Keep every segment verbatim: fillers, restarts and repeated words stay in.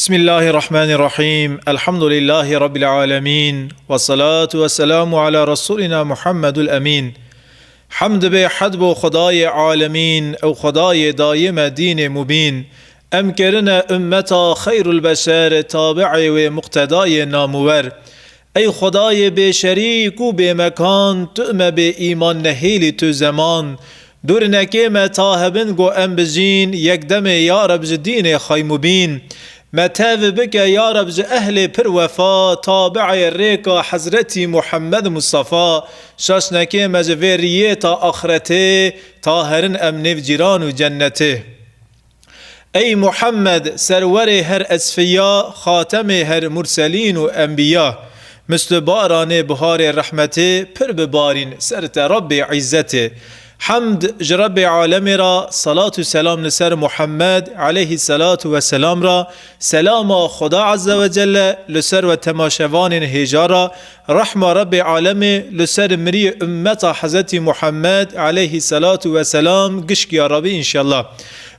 Bismillahirrahmanirrahim. Elhamdülillahi Rabbil alemin. Ve salatu ve selamu ala Resulina Muhammedul Emin. Hemd bê hed bo Xwedayê alemîn ew Xwedayê dayê me dînê mubîn. Em kerine ummeta xeyrul beşer, tabi'ê wê muqtedayê namûwer. Ey Xwedayê bêşerîk û bêmekan, tu me bê îman nehêlî tu zeman. Dûr nekê me ta hebin go em bijîn, yek demê ya Reb ji dînê xaymûbîn. Me tev bike ya Reb ji ehlê pir wefa, tabi'ê rêka Hezretî Muhammed Mustafa. Şaş nekê me ji vê riyê ta axretê, ta herin em nêv cîran û cennetê. Ey Muhammed, serwerê her esfiya, xatemê her murselîn û enbiya. Misli baranê biharê rehmetê, pir bibarîn ser te Rabbê îzzetê. Hemd ji Rabbê alemê ra, salat û selam li ser Muhammed aleyhî salatu ve selam ra, selama Xuda azze ve celle li ser we temaşevanên hêja ra, rehma Rabbê alemê li ser miriyê ummeta Hezretî Muhammed aleyhî salatu ve selam gişkiya Rabbî înşellah.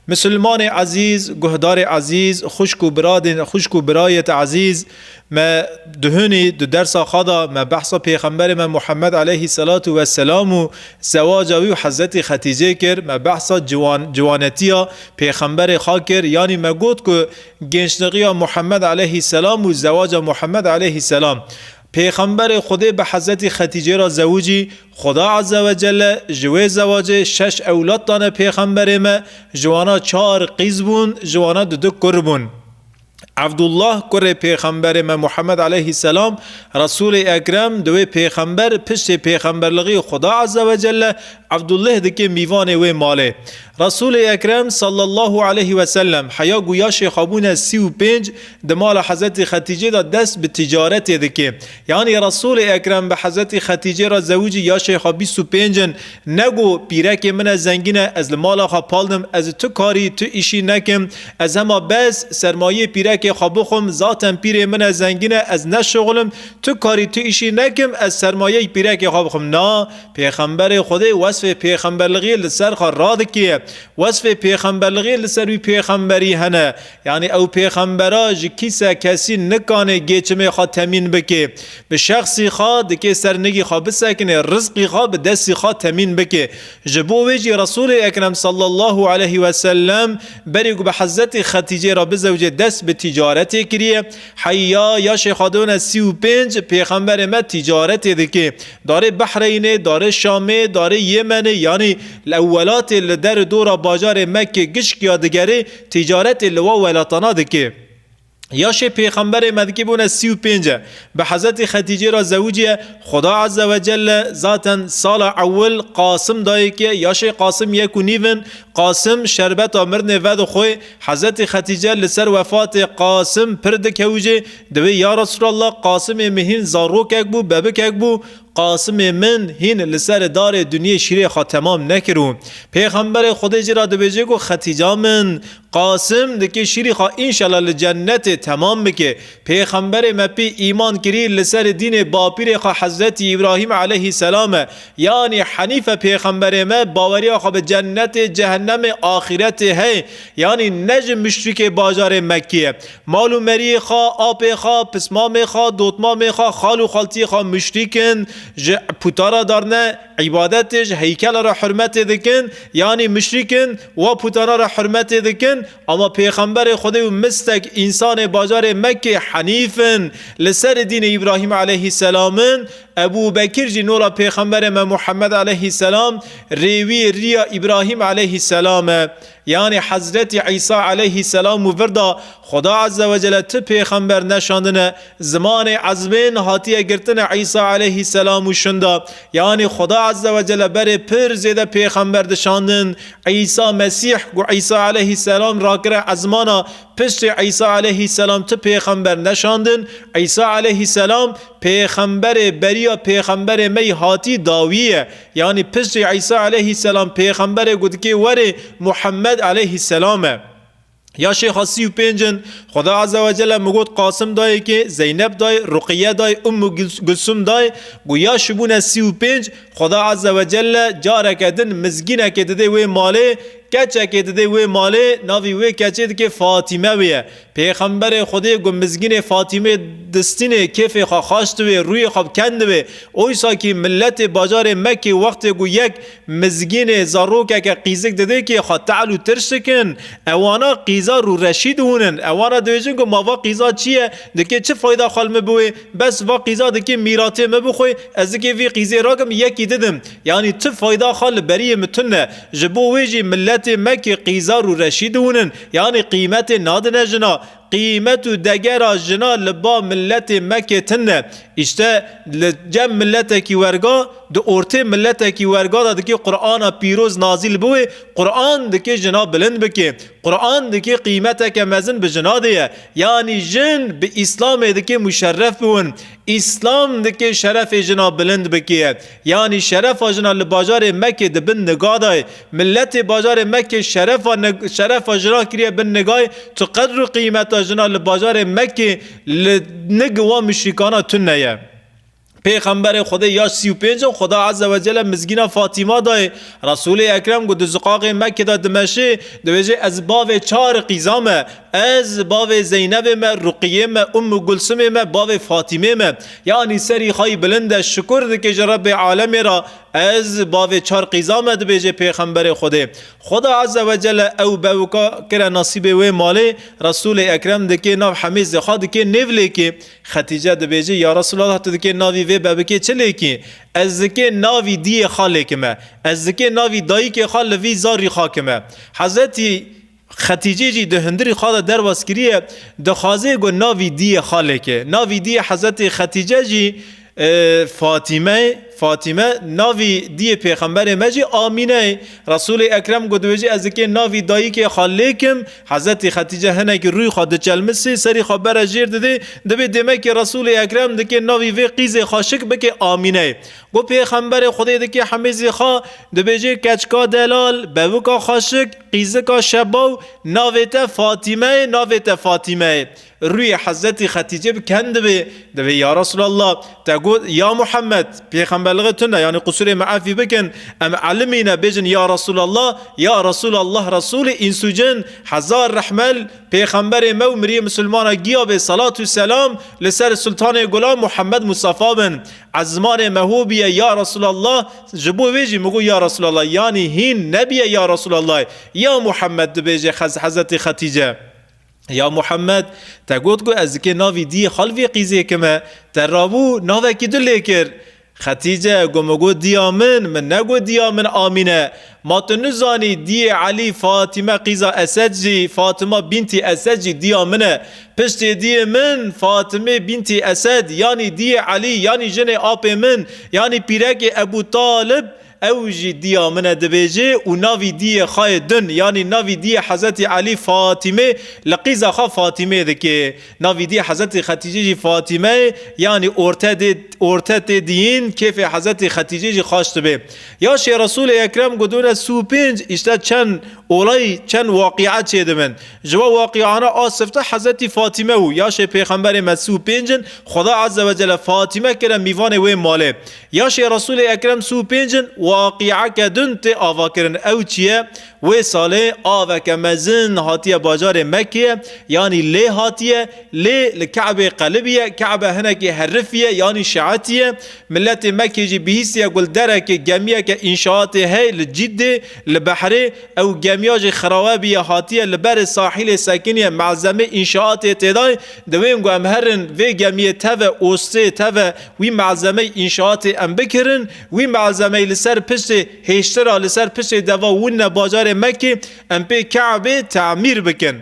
Misilmanê ezîz, guhdarê ezîz, xwişk û biradên, xwişk û birayêt ezîz, me duhunî du dersa xwe de me behsa Pêxemberê me Muhammed aleyhî salatu ve selam û zewaca wî û Hezretî Xetîcê kir, me behsa ciwan, ciwanetiya Pêxemberê xwe kir, yanî me got ku gençlixiya Muhammed aleyhî selam û zewaca Muhammed aleyhî selam. Pêxemberê Xwedê bi Hezretî Xetîcê re zewicî, Xuda Azze ve Celle ji wê zewacê şeş ewlad dane Pêxemberê me, ji wana çar qîz bûn, ji wana dudu kur bûn. Evdullah kurê Pêxemberê me Muhammed aleyhî selam, Resûlê Ekrem di wê Pêxember piştê Pêxemberlixî Xuda Azze ve Celle Evdullah dike mîvanê wê malê. Resûlê Ekrem sallallahu aleyhi ve sellem heya ku yaşê xwe bûne sî û pênc, di mala Hezretî Xetîcê de dest bi ticaretê dike. Yanî Resûlê Ekrem bi Hezretî Xetîcê re zewicî yaşê xwe bîst û pênc in, ne got, "Pîrekê min e zengîn e, ez li mala xwe pal dim, ez tu karî, tu îşî nekim, ez hema bes sermayê pîrekê xwe bixwim, zaten pîrê min e zengîn e, ez neşixulim, tu karî, tu îşî nekim, ez sermayeyê pîrekê xwe bixwim." Na, Pêxemberê Xwedê wesfê pêxemberlixiyê li ser xwe radikê. Wesfê pêxemberlixiyê li ser wî pêxemberî hene. Yanî ew pêxembera ji kîse kesî nikane geçimê xwe temîn bike. Bi şexsî xwe dike ser nigî xwe bisekine, rizqî xwe bi destî xwe temîn bike. Ji bo wê jî Resûlê Ekrem sallallahu aleyhi ve sellem berî ku bi Hezretî Xetîcê re bizewce dest bi tîcaretê kiriye. Heya yaşê xwe done sî û pênc, pêxemberê me tîcaretê dike. Darê Behreynê, darê Şamê, darê Yemenê, yanî li ew welatê li der dora bajarê Mekkê gişkiya digerê, tîcaretê li wa welatana dike. Yaşê pêxemberê me dikê bûne sî û pênc e. Bi Hezretî Xetîcê re zewiciye. Xuda Azze ve Celle zaten sala ewil Qasim dayê ke, yaşê Qasim yek û nîv in. Qasim şerbeta mirinê vedixwe. Hezretî Xetîce li ser wefatê Qasim pir dikewicê. Divê, "Ya Resulallah, Qasimê min hîn zarokek bû, bebikek bû. Qasimê min hîn li ser darê dinyê şîrê xwe temam nekirû." Pêxemberê Xwedê jê re dibêje ku, "Xetîca min, Qasim dike şîrî xwe înşallah li cennetê temam bike." Pêxemberê me pê îman kirî, li ser dînê bapîrê xwe Hezretî Îbrahîm aleyhî selam e. Yanî Henîf e pêxemberê me, baweriya xwe bi cennetê, cehennemê, axîretê heye. Yanî ne ji muşrîkê bajarê Mekkê ye. Mal û meriyê xwe, apê xwe, pismamê xwe, dotmamê xwe, xal û xaltiyê xwe muşrîk in, ji puta re darne, îbadetê, ji heykela re hurmetê dikin, yanî muşrîk in, wa putana re hurmetê dikin, ama pêxemberê Xwedê û mistek însanê bajarê Mekkê henîf in, li ser dînê Îbrahîm aleyhî selam in, Ebû Bekir jî nola pêxemberê me Muhammed aleyhî selam rêwî riya Îbrahîm aleyhî selam e. Yanî Hezretî Îsa aleyhî selam û vir da Xuda Azze ve Celle ti pêxember neşandine, zimanê ezbên hatiye girtine Îsa aleyhî selam û şinda. Yanî Xuda Azze ve Celle berê pir zêde pêxember dişandin. Îsa Mesîh ku Îsa aleyhî selam rakire ezmana, piştê Îsa aleyhî selam ti pêxember neşandin. Îsa aleyhî selam pêxemberê beriya pêxemberê me yî hatî dawî ye. Yanî piştî Îsa aleyhî selam pêxemberê ku dikê werê Muhammed aleyhî selam e. Yaşê xwe sî û pênc in, Xuda Azze ve Celle min got Qasim dayê kê, Zeynep dayê, Ruqiye dayê, Ummu Gul-, Gulsum dayê, ku yaş bûne sî û pênc, Xuda Azze ve Celle careke din mizgînekê didê wê malê, Keçekê didê wê malê, navî wê keçê dikê Fatîme wê ye. Pêxemberê Xwedê ku mizgînê Fatîmê distînê, kêfê xwe xaş diwê, rûyê xwe bi ken diwê. Oysa kî miletê bajarê Mekkê wextê ku yek mizgînê zarokeke qîzik didê kê xwe tehl û tirş dikin, ewana qîza rûreşî dihûnin. Ewana dibêjin ku ma va qîza çi ye? Dikê çi fayda xwe li min biwê? Bes va qîza dikê mîratê min bixwê, ez dikê vî qîzê rakim yekî didim. Yanî ti fayda xwe li beriyê min tune. Ji bo wê jî miletê Mekkê qîza rûreşî dihûnin. Yanî qîmetê nadine jina. Qîmet û degera jina li ba miletê Mekkê tune. Îşte li cem miletekî werga, di ortê miletekî werga de dikê Qur'ana pîroz nazîl biwê, Qur'an dikê jina bilind bikê. Qur'an dikê qîmeteke mezin bi jina de ye. Yanî jin bi Îslamê dikê muşerref biwin. Îslam dikê şerefê jina bilind bikê. Yanî şerefa jina li bajarê Mekkê di bin niga de ye. Miletê bajarê Mekkê şerefa nig-, şerefa jina kiriye bin nigayê. Tu qedr û qîmeta jina li bajarê Mekkê li nig wan muşrîkana tune ye. Pêxemberê Xwedê yaş sî û pênc in, Xweda Azze ve Celle mizgîna Fatîma dayê. Resûlê Ekrem ku di ziqaqê Mekkê de dimeşê, dibêje, ez bavê çar qîza me. Ez bavê Zeynebê me, Ruqiyê me, Ummu Gulsumê me, bavê Fatîmê me. Yanî serî xayî bilind e, şukur dike ji Rebbê alemê re. Ez bavê çar qîza me, dibêje Pêxemberê Xwedê. Xweda Azze ve Celle ew bewika kire nasîbê wê malê, Resûlê Ekrem dikê nav hemêzê xwe, dikê nêv lêkê. Xetîce dibêje, ya Resûlallah, tu dikê navî vê bebikê çi lêkî? Ez dikê navî diyê xwe lêkime. Ez dikê navî dayikê xwe li vî zarî xwe kime. Hezretî Xetîcê jî di hundirî xwe de derbas kiriye, dixwaze ku navî diyê xwe lêke. Navî diyê Hezretî Xetîce jî, e, Fatîme ye. Fatîme, navî diyê Pêxemberê me jî Amîne ye. Resûlê Ekrem ku dibêje, ez dikê navî dayikê xwe lêkim, Hezretî Xetîce hinekî rûyê xwe diçelmisê, serî xwe bere jêr didê, dibê demekî Resûlê Ekrem dikê navî vê qîzê xwe şik bike Amîne ye. Ku Pêxemberê Xwedê dikê hemêzê xwe, dibêje, keçika delal, bewika xweşik, qîzika şebaw, navê te Fatîme ye, navê te Fatîme ye. Rûyê Hezretî Xetîcê bi ken dibê, dibê, ya Resûlallah, te got, ya Muhammed, pêxemberlixê tune, yanî qusûrê me efî bikin, em elimîne bêjin, ya Resûlallah, ya Resûlallah, Resûlê îns û cin, hezar rehmel, Pêxemberê me û miriyê misilmana giya bê, salat û selam li ser Sultanê Gulan Muhammed Mustafa bin. Ezmanê me ho biye, ya Resûlallah, ji bo wê jî min got, ya Resûlallah, yanî hîn nebiye, ya Resûlallah, ya Muhammed, dibêje Xez-, Hezretî Xetîce. Ya Muhammed, te got ku ez dikê navî diyê xwe li vê qîzê kime, te rabû navekî du lê kir. Xetîce, ku min got diya min, min negot diya min Amîne. Ma tu nizanî diyê Elî Fatîme qîza Esed jî, Fatima bîntî Esed jî diya min e. Piştê diyê min Fatimê bîntî Esed, yanî diyê Elî, yanî jinê apê min, yanî pîrekê Ebû Talib, ew jî diya min e dibêje û navî diyê xwe yê din, yanî navî diyê Hezretî Elî Fatîmê li qîza xwe Fatîmê dike. Navî diyê Hezretî Xetîcê jî Fatîme ye, yanî orte dê, orte tê diyîn, kêfê Hezretî Xetîcê jî xweş dibe. Yaşê Resûlê Ekrem ku dûne sî û pênc, îşte çend olay, çend waqîe çêdibin. Ji we waqîana a sifte Hezretî Fatîme û yaşê Pêxemberê me sî û pênc in, Xweda Azze ve Celle Fatîme kire mîvanê wê malê. Yaşê Resûlê Ekrem sî û pênc in, waqîeke din tê avakirin. Ew çi ye? Wê salê aveke mezin hatiye bajarê Mekkê, yanî lê hatiye, lê li Ke'bê qelibiye, Ke'be hinekî herifiye, yanî şeetiye. Miletê Mekkê jî bihîstiye ku li derekê gemiyeke înşaatê hey li Ciddê, li behrê, ew gemiya jî xirawe biye hatiye, li berê sahîlê sekiniye, malzemê înşaatê têdayê. Di wên ku em herin vê gemiyê teve ostê, teve wî malzemey înşaatê em bikirin, wî malzemey li ser piştê hêştira, li ser piştê deva wîne bajarê Mekkê, em pê Ke'bê temîr bikin.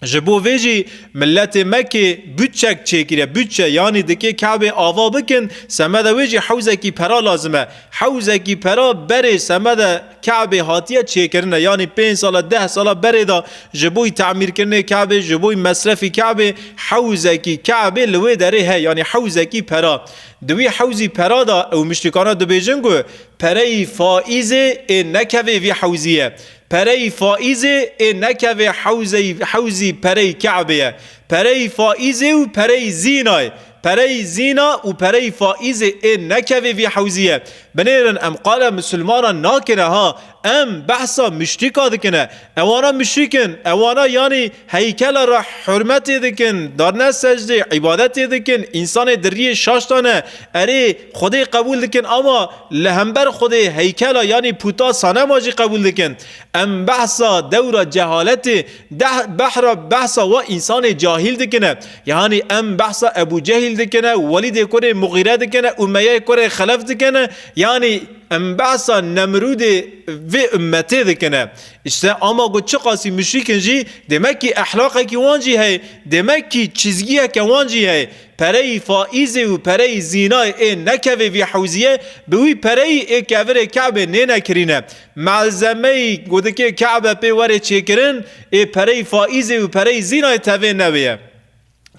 Ji bo vê jî miletê Mekkê bütçek çêkiriye, bütçe, yanî dikê Ke'bê ava bikin, semeda wê jî hewzekî pera lazim e. Hewzekî pera berê semeda Ke'bê hatiye çêkirine, yanî pênc sala, deh sala berê de ji bo tamîrkirinê Ke'bê, ji bo mesrefî Ke'bê, hewzekî Ke'bê li wê derê heye, yanî hewzekî pera. Di wî hewzî pera de ew muşrikana dibêjin ku pereyî faîzê ê nekevê vî hewzî ye. Pereyî faîzê ê nekevê hewzeyî, hewzî pereyî Ke'bê ye. Pereyî faîzê û pereyî zîna ye. Pereyî zîna û pereyî faîzê ê nekevê vî hewzî ye. Binêrin em qala misilmana nakine ha, em behsa muşrîka dikine. Ewana muşrîk in, ewana yanî heykela re hurmetê dikin, darine secdê, îbadetê dikin, însanê di riyê şaş de ne. Erê, Xwedê qebûl dikin ama li hember Xwedê heykela yanî puta sanema jî qebûl dikin. Em behsa dewra cehaletê, deh-, behra behsa wa însanê cahîl dikine. Yanî em behsa Ebû Cehîl dikine, Welîdê kurê Muxîre dikine, Umeyeyê kurê Xelef dikine. Yanî em behsa Nemrûdê vê ummetê dikine. Îşte ama ku çiqasî muşrîk in jî, demek kî ehlaqekî wan jî heye, demek kî çizgiyeke wan jî heye. Pereyî faîzê û pereyî zînayê ê nekevê vî hewzî ye, bi wî pereyî ê kevirê Ke'bê nêne kirîne. Malzemeyî ku dikê Ke'be pê were çêkirin, ê pereyî faîzê û pereyî zînayê tevê newê ye.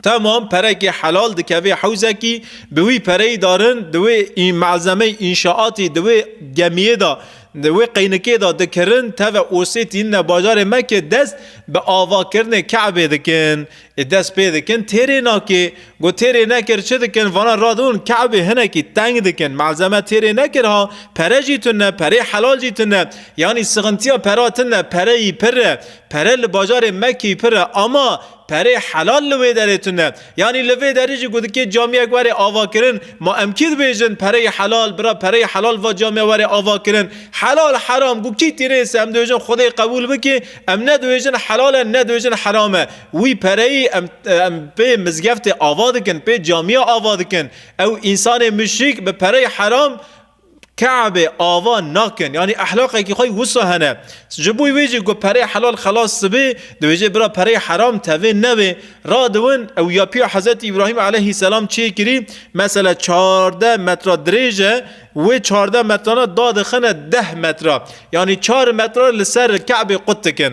Temam perekê helal dikevê hewzekî, bi wî pereyî darin, di wê î-, malzemeyê înşaatî, di wê gemiyê de, di wê qeynikê de dikirin, teve osê tînine bajarê Mekke dest bi avakirinê Ke'bê dikin. Ê dest pê dikin, têrê nakê. Got têrê nekir, çi dikin? Vana radin Ke'bê hinekî teng dikin. Malzeme têrê nekir ha, pere jî tune, perê helal jî tune. Yanî sixintiya pera tune, pereyî pir e. Pere li bajarê Mekkeyî pir e. Ama perê helal li wê derê tune. Yanî li vê derê jî ku dikê camiyek were ava kirin, ma em kî dibêjin pereyê helal, bira pereyê helal va camiya were ava kirin? Helal heram, ku kî tîrê se em dibêjin Xwedê qebûl bike, em ne dibêjin helal e, ne dibêjin heram e. Wî pereyî em, em pê mizgeftê ava dikin, pê camiya ava dikin. Ew însanê muşrîk bi pereyê heram Ke'bê ava nakin. Yanî ehlaqekî xwe wisa hene. Ji bo wê jî ku pereyê helal xelas dibe, dibêje bira pereyê heram tevê newê. Radiwin ew yapîya Hezretî Îbrahîm aleyhîselam çêkirî, mesela çardeh metra dirêj e, wê çardeh metrana dadixine deh metra. Yanî çar metra li ser Ke'bê qut dikin.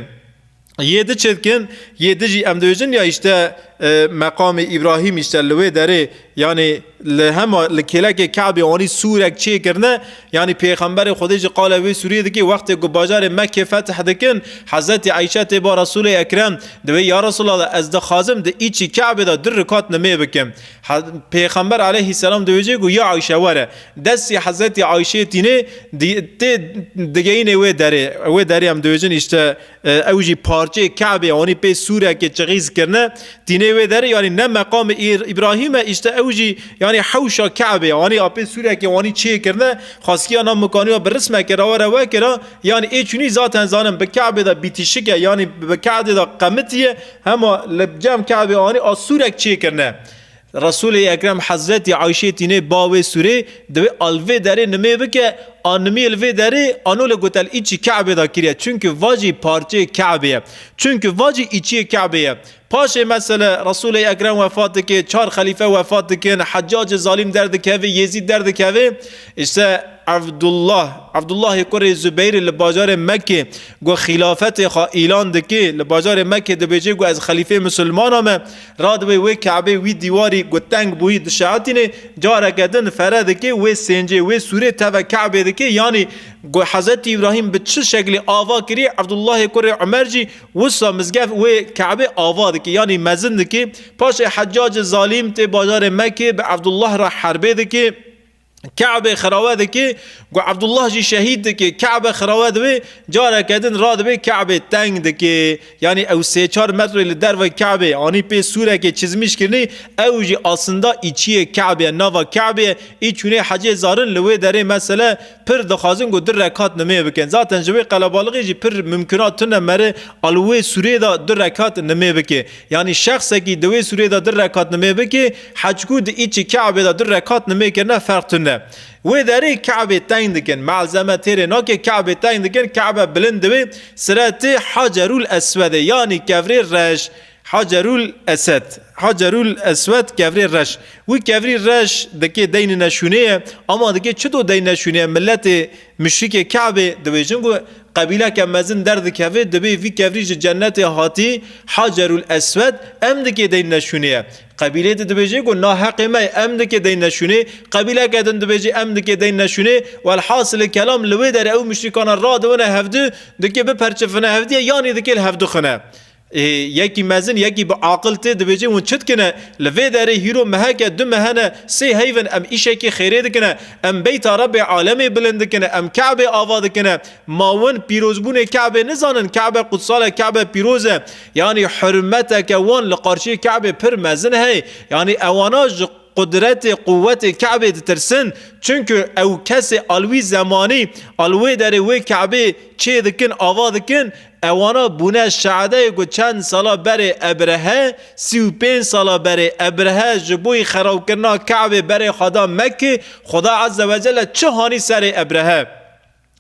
Yê di çi dikin? Yê di jî em dibêjin ya îşte, e, meqamê Îbrahîm îşte li wê derê, yanî li hema li kêlekê Ke'bê anî sûrek çêkirine, yanî Pêxemberê Xwedê jî qala wê sûrê dike, wextê ku bajarê Mekkê fetih dikin, Hezretî Eyşe tê ba Resûlê Ekrem, dibê, ya Resûlallah, ez dixwazim di îçî Ke'bê de du rikat nimê bikim. Ha-, Pêxember aleyhîselam dibêje ku ya Eyşe were. Destî Hezretî Eyşeyê tînê di-, tê digeyînê wê derê. Wê derê em dibêjin îşte, e, ew jî parçeyê Ke'bê, anî pê sûrekê çixîz kirine, tînê wê derê, yanî ne meqamê Îr-, Îbrahîm e, îşte ew jî, yanî hewşa Ke'bê, anî a pê sûrekê anî çê kirine, xwaskiya na mikanî ya bi rismeke re were wekira, yanî ê çûnî zaten zanin bi Ke'bê de bîtîşik e, yanî bi Ke'bê de qemitiye, hema li cem Ke'bê anî a sûrek çê kirine. Resûlê Ekrem Hezretî Ayşê tînê ba wê sûrê, divê a li vê derê nimê bike, a nimî li vê derê, ano li gotel îçî Ke'bê da kiriye. Çunku va jî parçeyê Ke'bê ye. Çunku va jî îçiyê Ke'bê ye. Paşê mesele Resûlê Ekrem wefat dike, çar xelîfe wefat dikin, Heccacê zalim derdikeve, Yezîd derdikeve. Îşte Evdullah, Evdullahê kurê Zubeyrê li bajarê Mekkê ku xîlafetê xwe îlan dike, li bajarê Mekkê dibêje ku ez xelîfê misilmana me, radibê wê Ke'bê wî dîwarî ku teng bûyî dişe'itînê, careke din fere dike, wê sêncê, wê sûrê teve Ke'bê dike, yanî ku Hezretî Îbrahîm bi çi şeklî ava kiriye, Evdullahê kurê Umer jî wisa mizgef wê Ke'bê ava dike, yanî mezin dike. Paşê Heccacê zalim tê bajarê Mekkê bi Evdullah re herbê dike. Ke'bê xirawe dike, ku Evdullah jî şehîd dike, Ke'be xirawe dibe, careke din radibe Ke'bê teng dike. Yanî ew sê çar metrê li derve Ke'bê, anî pê sûrekê çizmîş kirinî, ew jî aslında îçiyê Ke'bê ye, nava Ke'bê ye. Î çûnê hecê zarin li wê derê mesele pir dixwazin ku du rekat nimê bikin. Zaten ji wê qelebalixê jî pir mimkuna tune mere a li wê sûrê de du rekat nimê bike. Yanî şexsekî di wê sûrê de du rekat nimê bike, hecku di îçî Ke'bê de du rekat nimê kirine ferq tune. Wê derê Ke'bê teng dikin, malzeme têrê nake, Ke'bê teng dikin, Ke'be bilind dibe, siretê Hacerul Eswedê, yanî kevrê reş, Hacerul Esed, Hacerul Eswed kevrê reş. Wî kevrî reş dikê deynine şûnê ye, ama dikê çito deynine şûnê ye, miletê muşrikê Ke'bê dibêjin ku qebîleke mezin derdikeve, dibê vî kevrî ji cennetê hatî, Hacerul Eswed, em dikê deynine şûnê ye. Qebîlê di dibêje ku na heqê me ye, em dikê deynine şûnê, qebîleke din dibêje em dikê deynine şûnê, welhasilê kelam li wê derê ew muşrikana radiwine hevdu, dikê biperçifine hevdiye, yanî dikê li hevdu xine. Ê, yekî mezin, yekî bi aqil tê, dibêje hûn çi dikine? Li vê derê hîro meheke, du mehene, sê heyvin, em îşekî xêrê dikine, em beyta Rebbê alemê bilind dikine, em Ke'bê ava dikine. Ma win pîrozbûnê Ke'bê nizanin? Ke'be qutsal e, Ke'be pîroz e. Yanî hurmeteke wan li qarşiyê Ke'bê pir mezin heye. Yanî ewana ji qudretê, quwetê Ke'bê ditirsin. Çunku ew kesê al wî zemanî, al wê derê wê Ke'bê çê dikin, ava dikin, ewana bûne şehedeyê ku çend sala berê Ebrehe, sî û pênc sala berê Ebrehe ji bo yî xerawkirina Ke'bê berê xwe da Mekkê, Xuda Azze ve Celle çi hanî serê Ebrehe.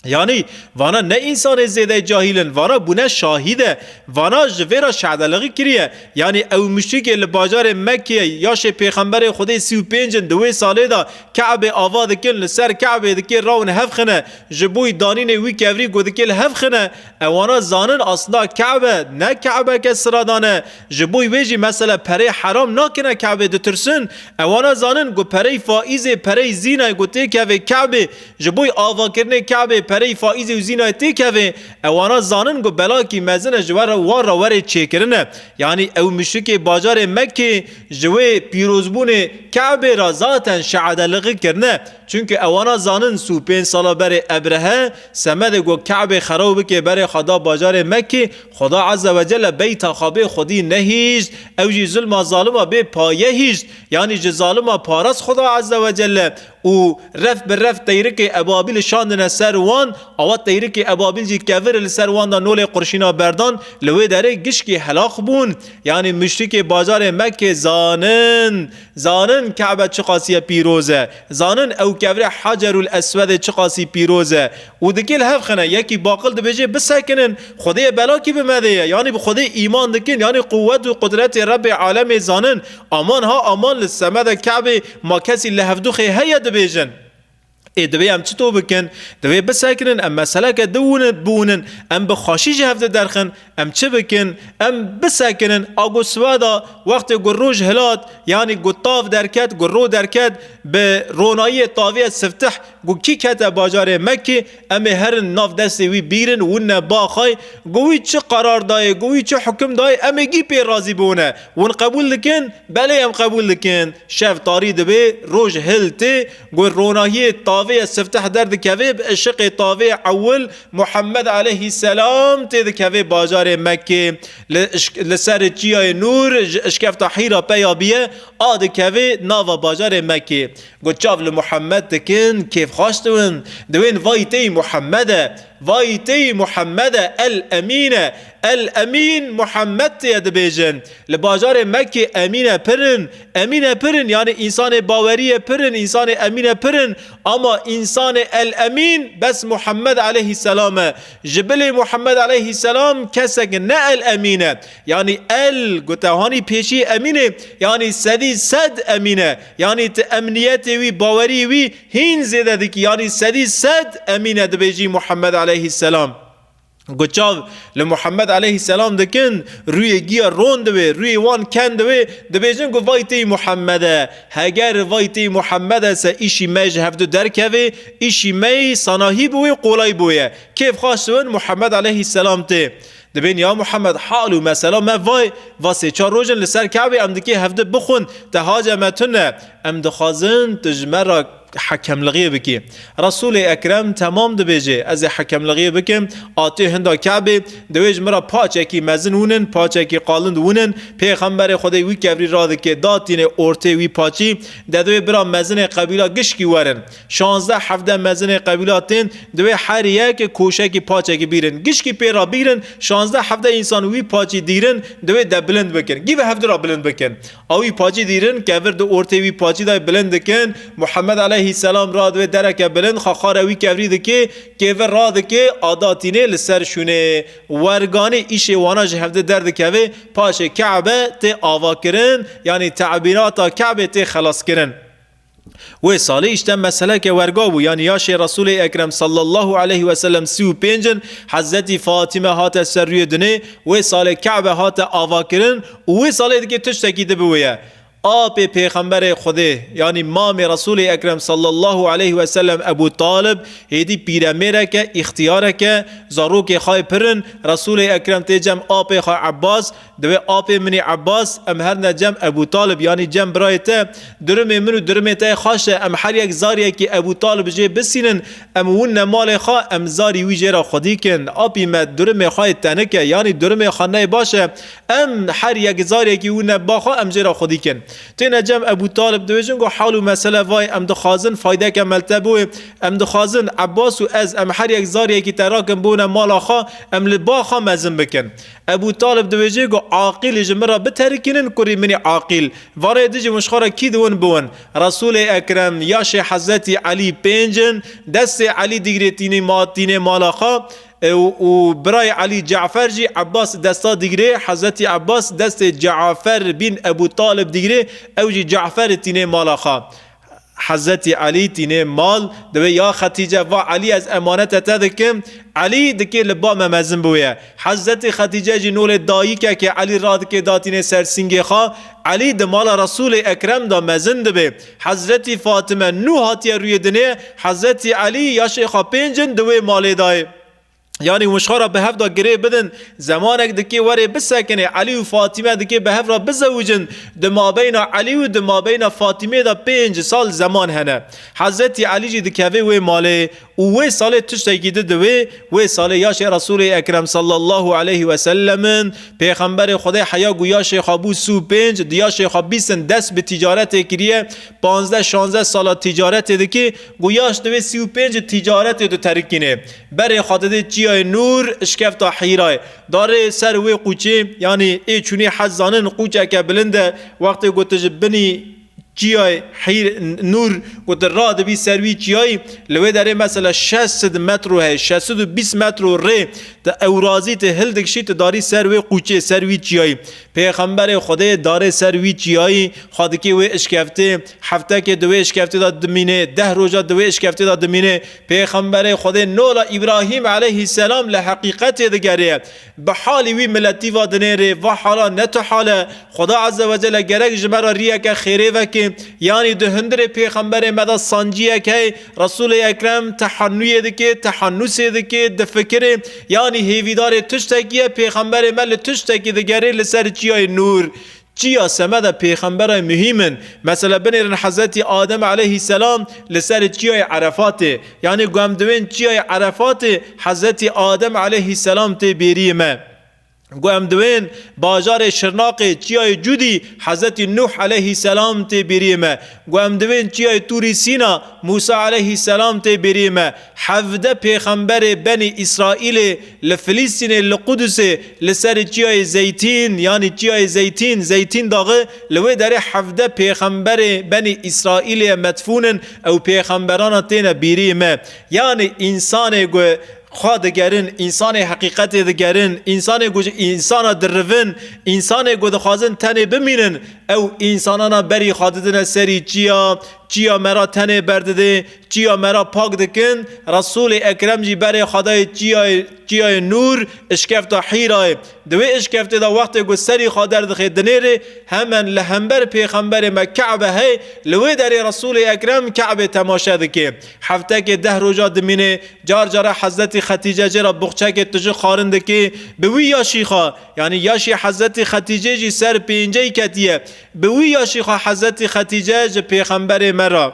Yanî vana ne însanê zêde cahîl in, vana bûne şahîde, vana ji vê re şehdelixî kiriye. Yanî ew muşrikê li bajarê Mekkê, yaşê pêxemberê Xwedê sî û pênc in, di wê salê de Ke'bê ava dikin, li ser Ke'bê dikê rawin hevxine, ji bo yî danînê wî kevrî ku dikê li hevxine, ewana zanin aslında Ke'be ne Ke'beke siradan e. Ji bo wê jî mesela perê heram nakine Ke'bê ditirsin. Ewana zanin ku perey faîzê, perey zînayê ku têkeve Ke'bê, ji bo avakirinê Ke'bê perey faîzê û zînayê têkeve, ewana zanin ku belakî mezin e ji we re, wan re werê çêkirine. Yanî ew muşrikê bajarê Mekkê ji wê pîrozbûnê Ke'bê re zaten şehedeliği kirine. Çunku ewana zanin sî û pênc sala berê Ebrehe semedê ku Ke'bê xeraw bike berê xwe da bajarê Mekkê, Xuda Azze ve Celle beyta xwe bê xwedî nehîşt, ew jî zulma zalima bê paye hîşt. Yanî ji zalima parast Xuda Azze ve Celle û ref bi ref teyrikê ebabîl şandine ser wan, awa teyrikê ebabîl jî kevir li ser wan da nolê qurşîna berdan, li wê derê gişkî helaq bûn. Yanî muşrikê bajarê Mekkê zanin, zanin Ke'be çiqasî ye pîroz e, zanin ew kevrê Hacerul Eswedê çiqasî pîroz e. Û dikê li hev xine, yekî baqil dibêje, bisekinin, Xwedê ye belakî bi me de ye. Yanî bi Xwedê îman dikin, yanî quwet û qudretê Rebbê alemê zanin. Aman ha aman li semede Ke'bê ma kesî li hevdûxê heye dibêjin. Ê divê em çito bikin? Divê bisekinin, em meseleke di wûnin, biwûnin, em bi xweşî ji hev de derxin, em çi bikin? Em bisekinin, a ku sweda wextê ku roj hilat, yanî ku tav derket, ku ro derket, bi ronahiyê tavê siftih, ku kî kete bajarê Mekkê, em ê herin nav destê wî bîrin, wûnne baxay, ku wî çi qerar dayê, ku wî çi hukim dayê, em ê gî pê razî bûne. Win qebûl dikin? Belê em qebûl dikin. Şev tarî dibe, roj hil tê, ku ronahiyê tavê siftih derdikeve, bi ışiqê tavê ewil Muhammed aleyhisselam tê dikeve bajarê Mekkê. Li, li ser çiyayê Nûr, ji ışkefta Hîra peya biye, a dikeve nava bajarê Mekkê. Got, çav li Muhammed dikin, kêfxweş diwin. Diwên vay tey Muhammed e, vay tey Muhammed e, El Emîn e, El Emîn Muhammed tê ye dibêjin. Li bajarê Mekkê emîne pirin, emîne pirin, yanî însanê baweriyê pirin, însanê emîne pirin, ama însanê El Emîn bes Muhammed aleyhisselam e. Ji bilê Muhammed aleyhisselam kesek ne El Emîn e. Yanî El, gote hanî pêşî emînê, yanî sedî sed emîn e. Yanî tu emniyetê wî, bawerî wî hîn zêde dikî. Yanî sedî sed emîn e dibêjî Muhammed aleyhisselam. Ku çav li Muhammed aleyhisselam dikin, rûyê giya ron dibe, rûyê wan ken dibe, dibêjin ku vay tey Muhammed e. Heger vay tey Muhammed e se îşî me ji hevdu derkeve, îşî me sanahî bi wê qolay bûye. Kêfxweş diwin Muhammed aleyhisselam tê. Dibên ya Muhammed, hal û mesela me vay, va sê çar roj in li ser Ke'bê em dikê hevdi bixwin, te hace me tune, em dixwazin tu ji me re hekemlixiyê bikî. Resûlê Ekrem temam dibêje, ez ê hekemlixiyê bikim, a tê hinda Ke'bê, divê ji min re paçekî mezin wûnin, paçekî qalind wûnin, Pêxemberê Xwedê wî kevrî radike, datîne ortê wî paçî, de divê bira mezinê qebîla gişkî werin. Şanzdeh hevdeh mezinê qebîla tên, divê her yek koşekî paçekî bîrin. Gişkî pê re bîrin, şanzdeh hevdeh însan wî paçî dîrin, divê de bilind bikin. Gî ve hevdu re bilind bikin. A wî paçî dîrin, kevir di ortê wî paçî de bilind dikin. Muhammed aleyhisselam ra divê dereke bilind, xaxare wî kevrî dike, kevir radike, a datîne li ser şûnê. Werganê îşê wana ji hevdi derdikeve, paşê Ke'be tê avakirin, yanî tebîrata Ke'bê tê xelaskirin. Wê salê îşte meseleke werga bû, yanî yaşê Resûlê Ekrem sallallahu aleyhi ve sellem sî û pênc in, Hezretî Fatîme hate ser rûyê dinê, wê salê Ke'be hate avakirin û wê salê dike tiştekî di bi wê ye. Apê Pêxemberê Xwedê, yanî mamê Resûlê Ekrem sallallahu aleyhi ve sellem Ebû Talib, hêdî pîremêreke, îxtiyareke, zarokê xwe yê pir in. Resûlê Ekrem tê cem apê xwe Ebbas, divê apê min î Ebbas, em herne cem Ebû Talib, yanî cem birayê te, durumê min û durumê te yê xweş e, em her yek zariyekî Ebû Talib jê bisînin, em wûnne malê xwe, em zarî wî jê re xwedî kin. Apî me durumê xwe yê tenik e, yanî durumê xwe neyê baş e, em her yek zariyekî wûnne ba xwe, em jê re xwedî kin. Têne cem Ebû Talib, dibêjin ku hal û mesele vay, em dixwazin faydeke me li te biwê, em dixwazin Ebbas û ez, em her yek zariyekî te rakin bone mala xwe, em li ba xwe mezin bikin. Ebû Talib dibêje ku aqîlî ji min re biterikînin, kurî min î aqîl. Varê dijî win ji xwe re kî diwin biwin. Resûlê Ekrem, yaşê Hezretî Elî pênc in, destê Elî digirê tînê ma-, tînê mala xwe, e, û, û birayê Elî Cafer jî Ebbas desta digirê, Hezretî Ebbas destê Cafer bîn Ebû Talib digirê, ew jî Cafer tînê mala xwe. Hezretî Elî tînê mal, divê ya Xetîce, va Elî ez emanete te dikim, Elî dikê li ba me mezin bûye. Hezretî Xetîce jî nolê dayikekê Elî radikê datînê ser singê xwe, Elî di mala Resûlê Ekrem de mezin dibe. Hezretî Fatime nû hatiye rûyê dinê, Hezretî Elî yaşê xwe pênc in di wê malê dayê. Yanî hûn ji xwe re bi hev de girê bidin, zemanek dikê werê bisekinê, Elî û Fatîme dikê bi hev re bizewicin, di mabeyna Elî û di mabeyna Fatîmê de pênc sal zeman hene. Hezretî Elî jî dikeve wê malê û wê salê tiştekî di divê, wê salê yaşê Resûlê Ekrem sallallahu aleyhi ve sellemin, Pêxemberê Xwedê heya ku yaşê xwe bû sî û pênc, di yaşê xwe bîstin dest bi tîcaretê kiriye, panzdeh şanzdeh sala tîcaretê dikê, ku yaş divê sî û pênc tîcaretê diterikînê. Berê xwe didê Çiyayê Nûr, Işkefta Hîrayê. Darê ser wê qûçê, yanî ê çûnî hez zanin qûçeke bilind e, wextê ku tu ji binî Çiyayê Hîr-, Nûr, ku tu radibî ser wî çiyayî, li wê derê mesela şeş sed metro heye, şeş sed û bîst metro rê, tu ewrazî tu hildikişî, tu darî ser wê qûçê, ser wî çiyayî. Pêxemberê Xwedê darê ser wî çiyayî, xwe dikê wê işkeftê, heftekê di wê işkeftê de dimîne, deh roja di wê işkeftê de dimîne. Pêxemberê Xwedê nola Îbrahîm aleyhisselam li heqîqetê digere. Bi halî wî miletî va dinêrê, va hala ne tu hal e. Xweda Azze ve Celle gerek ji me re riyeke xêrê veke. Yanî di hundirê pêxemberê me de sanciyek heye. Resûlê Ekrem tehannuyê dike, tehannusê dike, difikire. Yanî hêvîdarê tiştekî ye, pêxemberê me li tiştekî digere li ser çiyayê Nûr. Çiya semeda pêxembera muhîm in. Mesela binêrin Hezretî Adem aleyhisselam li ser çiyayê Erefatê. Yanî ku em diwên çiyayê Erefatê Hezretî Adem aleyhisselam tê bêriyê me. Ku em diwên bajarê Şirnaqê çiyayê Cudî Hezretî Nuh aleyhisselam tê bêriyê me. Ku em diwên çiyayê Tûrî Sîna Mûsa aleyhisselam tê bêriyê me. Hevdeh pêxemberê Benî Îsraîlê li Filîstînê, li Qudusê, li ser çiyayê Zeytîn, yanî çiyayê Zeytîn, Zeytîn daxi, li wê derê hevdeh pêxemberê Benî Îsraîlê ye medfûn in, ew pêxemberana têne bîrî me. Yanî însanê ku xwe digerin, însanê heqîqetê digerin, însanê ku ji însana dirivin, însanê ku dixwazin tenê bimînin, ew însanana berî xwe didine serî çiya, çiya me ra tenê berdidê, çiya me ra pak dikin, Resûlê Ekrem jî berê xwe dayê çiyayê, çiyayê Nûr, işkefta Hîrayê. Di wê işkeftê de wextê ku serî xwe derdixê dinêrê, hemen li hember pêxemberê me Ke'be hey, li wê derê Resûlê Ekrem Ke'bê temaşe dike. Heftekê deh roja dimînê, car cara Hezretî Xetîce jê re buxçekê tijî xwarin dike, bi wî yaşî xwe, yanî yaşî Hezretî Xetîcê jî ser pêncey ketiye, bi wî yaşî xwe Hezretî Xetîce ji pêxemberê me re.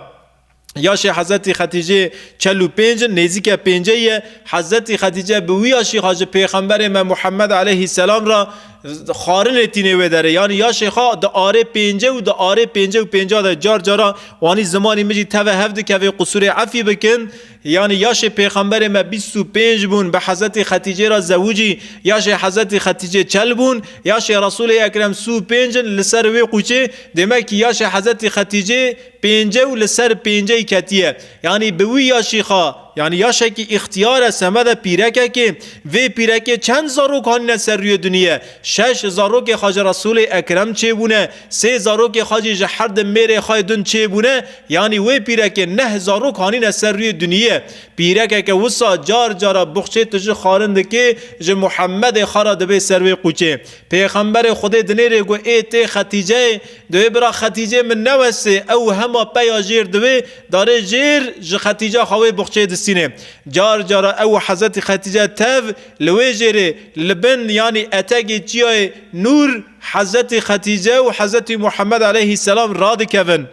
Yaşê Hezretî Xetîcê çel û pênc in, nêzîke pêncê ye. Hezretî Xetîce bi wî yaşî xwe ji Pêxemberê me Muhammed aleyhisselam re xwarinê tînê wê derê. Yanî yaşê xwe di arê pêncê û di arê pêncê û pênca de car cara wanî zimanî min jî teve hev dikeve, qusurê efî bikin. Yanî yaşê Pêxemberê me bîst û pênc bûn, bi Hezretî Xetîcê re zewicî, yaşê Hezretî Xetîcê çel bûn, yaşê Resûlê Ekrem sî û pênc in, li ser wê qûçê, demek ki yaşê Hezretî Xetîcê pênce û li ser pêncey ketiye. Yanî bi wî yaşî xwe Yanî yaşekî îxtiyar e, semede pîrekekê. Vê pîrekê çend zarok hanîne ser rûyê duniyê? Şeş zarokê xwe ji Resûlê Ekrem çêbûne, sê zarokê xwe jî ji her di mêrê xwe yê din çêbûne. Yanî wê pîrekê neh zarok hanîne ser rûyê duniyê. Pîrekeke wisa car cara buxçê tu ji xwarin dikê, ji Muhemmedê xwe re dibê ser wê qûçê. Pêxemberê Xwedê dinêrê ku ê tê Xetîceyê, dibê bira Xetîcê min newesê, ew hema peya jêr diwê, darê jêr ji Xetîca xwe wê buxçê distînê. Car cara ew û Hezretî Xetîce tev li wê jêrê, li bin, yanî etegê çiyayê Nûr, Hezretî Xetîce û Hezretî Muhammed aleyhisselam radikevin.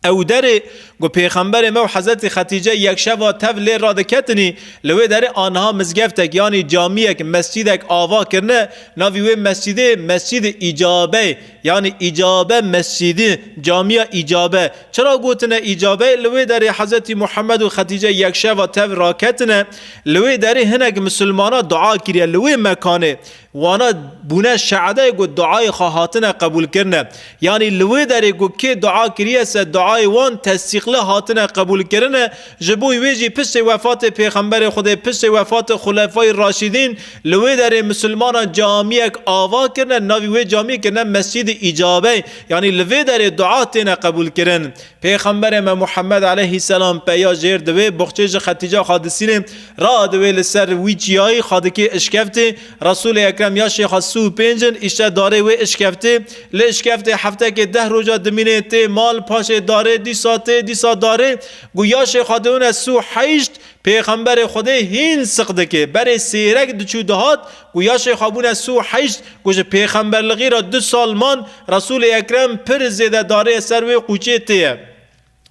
Ew derê ku Pêxemberê me û Hezretî Xetîce yekşeva tev lê radiketinî, li wê derê aniha mizgeftek, yanî camiyek, mescîdek ava kirine, navî wê mescîdê Mescîdê Îcabe, yanî Îcabe Mescîdî, camiya Îcabe. Çira gotine Îcabe? Li wê derê Hezretî Muhammed û Xetîce yekşeva tev raketine, li wê derê hinek misilmana dua kiriye li wê mekanê. Wana bûne şehedayê ku duayê xwe hatine qebûlkirine. Yanî li wê derê ku kê dua kiriye se duayê wan tesdîqli hatine qebûlkirine. Ji bo wê jî piştê wefatê Pêxemberê Xwedê, piştê wefatê Xulefayê Raşîdîn, li wê derê misilmanan camiyek ava kirine, navî wê camiyê kirine Mescîdê Îcabe. Yanî li vê derê dua têne qebûlkirin. Pêxemberê me Muhammed aleyhisselam peya jêr divê, buxçê ji Xetîca xwe disînê, radivê li ser wî çiyayî xwe dikê işkeftê. Resûlê Ekrem yaşê xwe sî û pênc in, îşte darê wê işkeftê. Li işkeftê heftekê deh roja dimînê, tê mal, paşê darê, dîsa tê, dîsa darê. Ku yaşê xwe diwine sî û heşt, Pêxemberê Xwedê hîn siq dike. Berê sêrek diçû dihat, ku yaşê xwe bûne sî û heşt, ku ji pêxemberlixî re du sal man, Resûlê Ekrem pir zêde darê ser wê qûçê tê ye.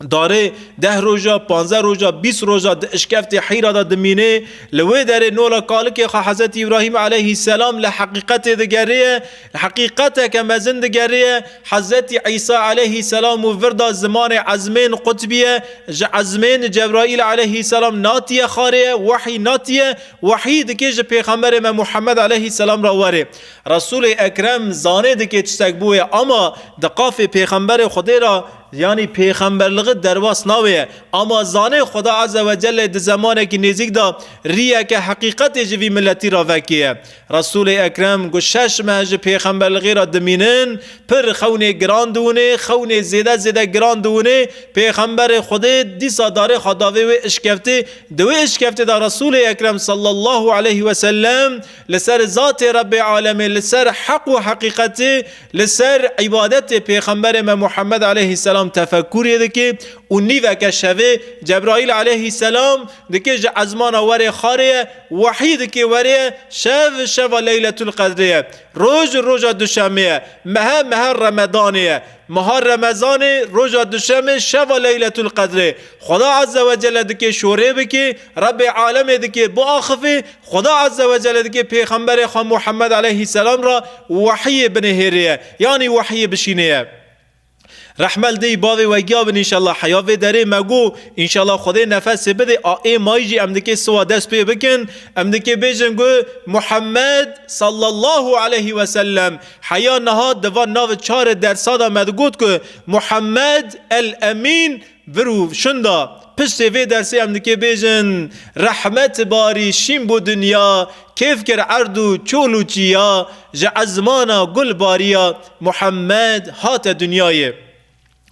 Darê deh roja, panzdeh roja, bîst roja di işkeftê Hîra de dimîne. Li wê derê nola kalikê xwe Hezretî Îbrahîm aleyhisselam li heqîqetê digeriye, li heqîqeteke mezin digeriye. Hezretî Îsa aleyhisselam û vir da zimanê ezmên qutbî ye, ji ezmên Cebraîl aleyhisselam natiye xarê ye, wehî natiye, wehî dike ji Pêxemberê me Muhammed aleyhisselam re were. Resûlê Ekrem zanê dike tiştek bûye, ama di qafê Pêxemberê Xwedê re, yanî pêxemberlixî derbas nabe ye. Ama zanê Xweda Azze ve Celle di zemanekî nêzîk de riyeke heqîqetê ji vî miletî re vekê ye. Resûlê Ekrem ku şeş meh ji pêxemberlixî re dimînin, pir xewnê giran diwinê, xewnê zêde zêde giran diwinê. Pêxemberê Xwedê dîsa darê xwe davê wê işkeftê. Di wê işkeftê de Resûlê Ekrem sallallahu aleyhi ve sellem li ser zatê Rebbê alemê, li ser heq û heqîqetê, li ser îbadetê Pêxemberê me Muhammed aleyhisselam tefekkurê dike û nîveke şevê Cebraîl aleyhisselam dike ji ezmana were xarê ye, wehî dike were ye, şev şeva Leyletul Qedrê ye, roj roja Duşemê ye, mehe meha Remedanê ye. Meha Remezanê, roja Duşemê, şeva Leyletul Qedrê. Xweda Azze ve Celle dike şorê bike, Rebbê alemê dike biaxifê, Xweda Azze ve Celle dike Pêxemberê xwe Muhammed aleyhisselam re wehiyê binihêrê ye, yanî wehiyê bişînê ye. Rehme li dê bavê we giya bin înşallah. Heya vê derê me got, înşallah Xwedê nefesê bide, a ê mayî jî em dike siwa dest pê bikin. Em dike bêjin ku Muhammed sallallahu aleyhi ve sellem, heya niha di van nav çar dersa de me digot ku Muhammed el Emîn vir û şinda. Piştê vê dersê em dike bêjin, rehmet barî şîn bû dinya, kêf kir erd û çol û çiya, ji ezmana gul bariya, Muhammed hate dinyayê.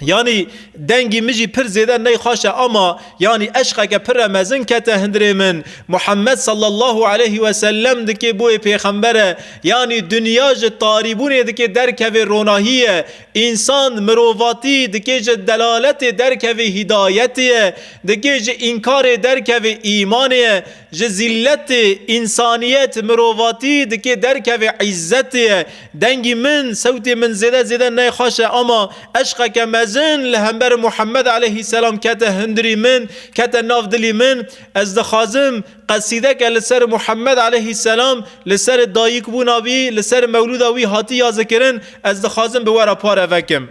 Yanî dengî min jî pir zêde ney xweş e, ama yanî eşqeke pir e mezin kete hundirê min. Muhammed sallallahu aleyhi ve sellem dike boyê pêxember e. Yanî dinya ji tarîbûnê dike derkevê ronahiyê. Însan, mirovatî dike ji delaletê derkevê hîdayetê ye. Dike ji înkarê derkevê îmanê ye. Ji zîlletê însaniyet, mirovatî dike derkevê îzzetê ye. Dengî min, sewtê min zêde zêde neyxweş e, ama eşqeke mezin li hember Muhammed aleyhisselam kete hundirî min, kete nav dilî min. Ez dixwazim qesîdeke li ser Muhammed aleyhisselam, li ser dayikbûna wî, li ser mewlûda wî hatî yazikirin, ez dixwazim bi we re pare vekim.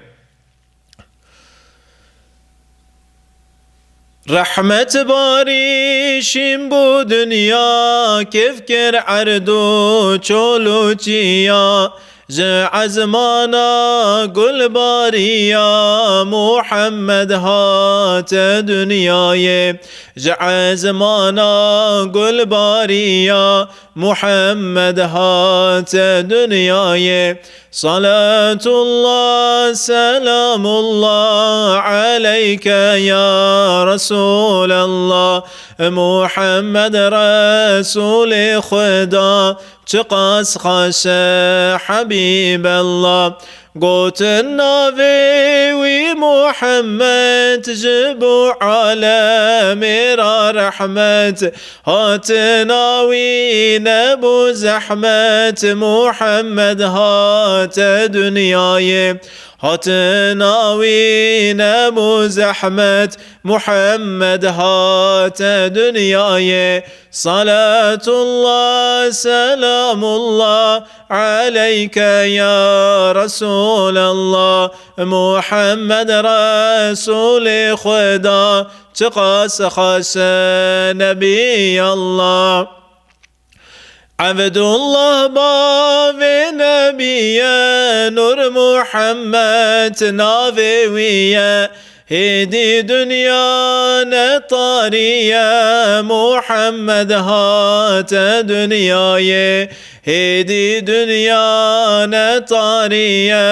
Rehmet barî şîn bû dinya, kêf kir erd û çol û çiya. Ji ezmana gulbariya Muhammed hate dinyayê. Ji ezmana gulbariya Muhammed hate dinyayê. Salatullah, selamullah aleyke ya Resulallah. Muhammed Resulê Xuda, çiqas xweş e Habîbellah. Gotin navê wî Muhammed, ji bo alemê re rehmet. Hatina wî nebû zehmet, Muhammed hate dinyayê. Hatina wî nebû zehmet, Muhammed hate dinyayê. Salatullah, selamullah aleyke ya Resulallah. Muhammed Resulê Xuda, çiqas xweş e Nebiyallah. Evdullah bavê Nebî ye, Nur Muhammed navê wî ye. Hêdî dinya ne tarî ye, Muhammed hate dinyayê. Hêdî dinya ne tarî ye,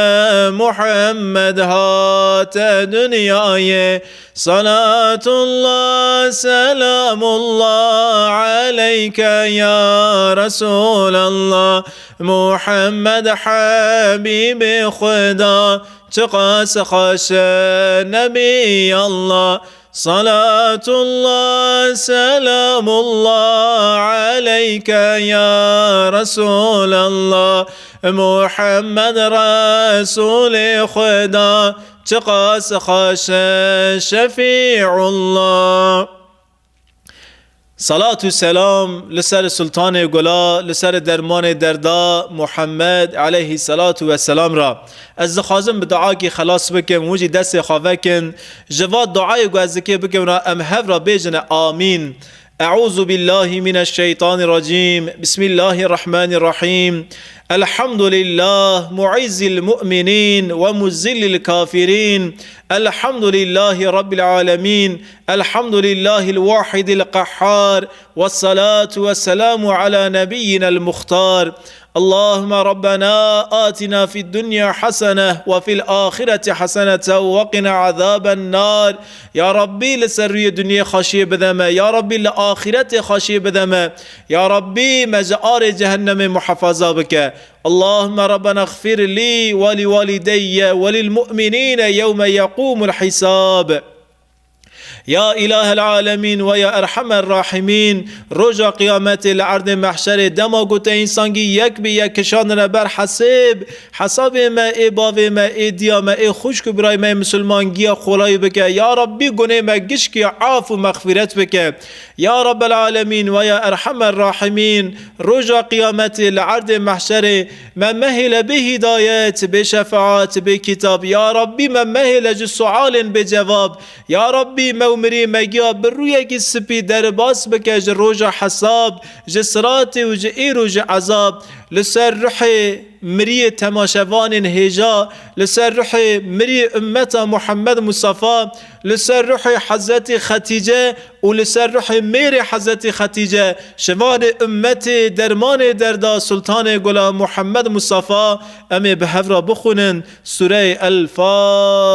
Muhammed hate dinyayê. Salatullah, selamullah aleyke ya Resulallah. Muhammed Habîbê Xuda, çiqas xweş e Nebiyallah. Salatullah, selamullah aleyke ya Resulallah. Muhammed Resulê Xuda, çiqas xweş e Şefîullah. Salat û selam li ser Sultanê Gula, li ser dermanê derda Muhammed aleyhî salatu ve selam re. Ez dixwazim bi duakî xelas bikim, hûn jî destê xwe vekin. Ji va duayê ku ez dikê bikim re em hev re bêjine amîn. أعوذ بالله من الشيطان الرجيم. بسم الله الرحمن الرحيم. الحمد لله معز المؤمنين ومذل الكافرين. الحمد لله رب العالمين. الحمد لله الواحد القهار. والصلاة والسلام على نبينا المختار. اللهم ربنا آتنا في الدنيا حسنة وفي الآخرة حسنة وقنا عذاب النار. Ya Rabbî, li ser rûyê dinyê xweşiyê bide me. Ya Rabbî, li axîretê xweşiyê bide me. Ya Rabbî, me ji arê cehennemê muhefaza bike. اللهم ربنا اغفر لي ولوالدي وللمؤمنين يوم يقوم الحساب. Ya îlahel alemîn ve ya erhemer rahimîn, roja qiyametê li erdê mehşerê, dema ku te însan gî yek bi yek kişandine ber hesêb, hesabê me, ê bavê me, ê diya me, ê xwişk û birayê me yê misilman giya xolayî bike. Ya Rabbî, gunê me gişkî af û mexfîret bike. Ya Rabbel alemîn ve ya erhemer rahimîn, roja qiyametê li erdê mehşerê me mehêle bê hîdayet, bê şefaat, bê kitab. Ya Rabbî, me mehêle ji sualên bê cevab. Ya Rabbî, me û mirî me giya bi rûyekî spî derbas bike ji roja hesab, ji siratê û ji îro ji ezab. Li ser ruhê miriyê temaşevanên hêja, li ser ruhê miriyê ummeta Muhammed Mustafa, li ser ruhê Hezretî Xetîce û li ser ruhê mêrê Hezretî Xetîce, şivanê ummetê, dermanê derda Sultanê Gula Muhammed Mustafa, em ê bi hev re bixwînin Sûreyê El Fatiha.